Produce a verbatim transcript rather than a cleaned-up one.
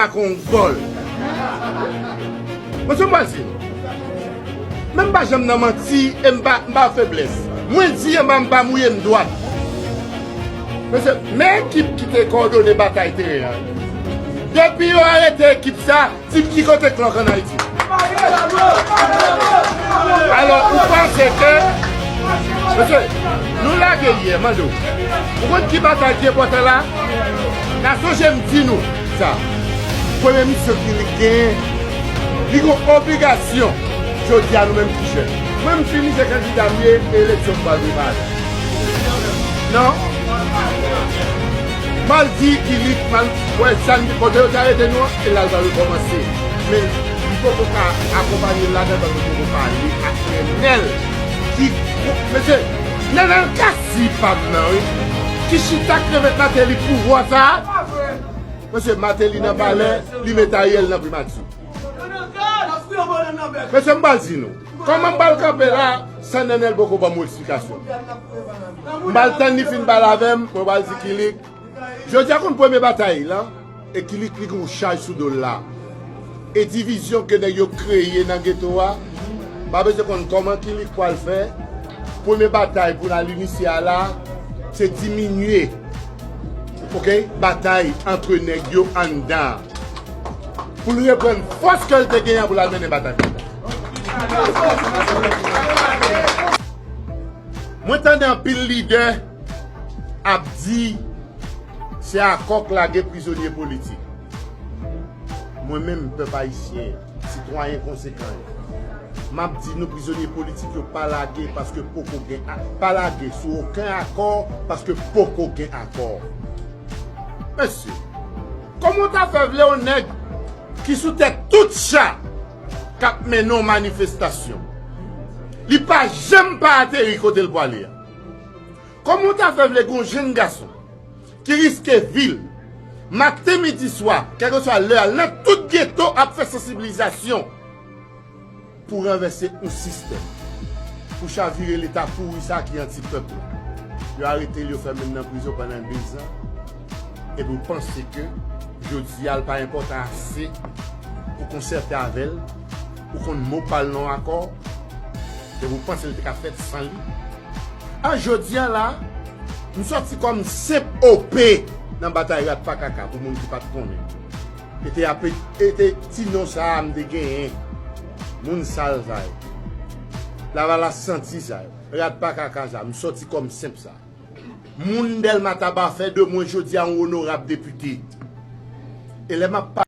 ak yon gòl. Mesye, m pral di nou. Men m pa janm nan manti e m pa, m pa feblès. Mwen di anba m pa mouye m dwat. Mesye, men ekip ki te kòdone batay teren an. Depi yo arete ekip sa, di m ki kote k lòk ann Ayiti. Alò, ou panse ke, mesye, nou lage yè, mande w. Ou konn ki batay ki enpòtan la? N a sonje m di nou sa. Premye misyon ki li genyen, li gen obligasyon, jodi a nou menm ki jèn. Mwen, m fini se kandida m ye, e eleksyon m pral prepare. Non. M al di Kilik, m al wè sa n kote yo te arete nou an, e la l pral rekòmanse. Men, li poko ka akonpanye l ladan l, paske li poko pale ak Nènèl. Ki, mesye, Nènèl Cassy pa m nan, wi. Ki chita k remèt Martelly pouvwa sa a. Mesye, Martelly nan palè, li met Ariel nan primati. Mesye, m pral di nou. Kòman m pral kanpe la, san Nènèl poko ban m yon eksplikasyon? M pral tann li fin pale avè m, mwen pral di Kilik. Jodi a konn premye batay la, e Kilik li gen yon chaj sou do l la. E divizyon ke nèg yo kreye nan geto a, m pa bezwen konn kòman Kilik pral fè. Premye batay pou n al inisye a la, se diminye, oke, batay antre nèg yo anndan an. Pou l reprann fòs ke l te genyen pou l al mennen batay. Mwen tande anpil lidè ap di se akò k lage prizonye politik. Mwen menm, pèp ayisyen, sitwayen konsekan yo, m ap di nou, prizonye politik yo pa lage paske poko gen a-, pa lage sou okenn akò paske poko gen akò. Mesye, kòman w ta fè vle yon nèg ki sou tèt tout cha k ap mennen yon manifestasyon, li pa janm pa ateri kote l pwale a? Kòman w ta fè vle gen yon jenn gason ki riske vi l, maten, midi, swa, kèlkeswa lè a, nan tout geto ap fè sansibilizasyon pou ranvèse yon sistèm, pou chavire leta pouri sa ki anti pèp la. Yo arete l, yo fèmen l nan prizon pandan dezan. Epi w panse ke jodi a l pa enpòtan ase pou konsète avè l, pou konn mo pa l nan akò, epi w panse l te ka fèt san li? A jodi a la, m sòti kòm senp O P nan batay Rat pa kaka, pou moun ki pa t konnen. E te ape-, e te ti non sa a m te genyen. Moun sal sa yo. Lavalas santi sa yo. Rat pa kaka sa a, m sòti kòm senp sa a. Moun Dèlma Taba fè de mwen jodi a yon onorab depite. E lè m ap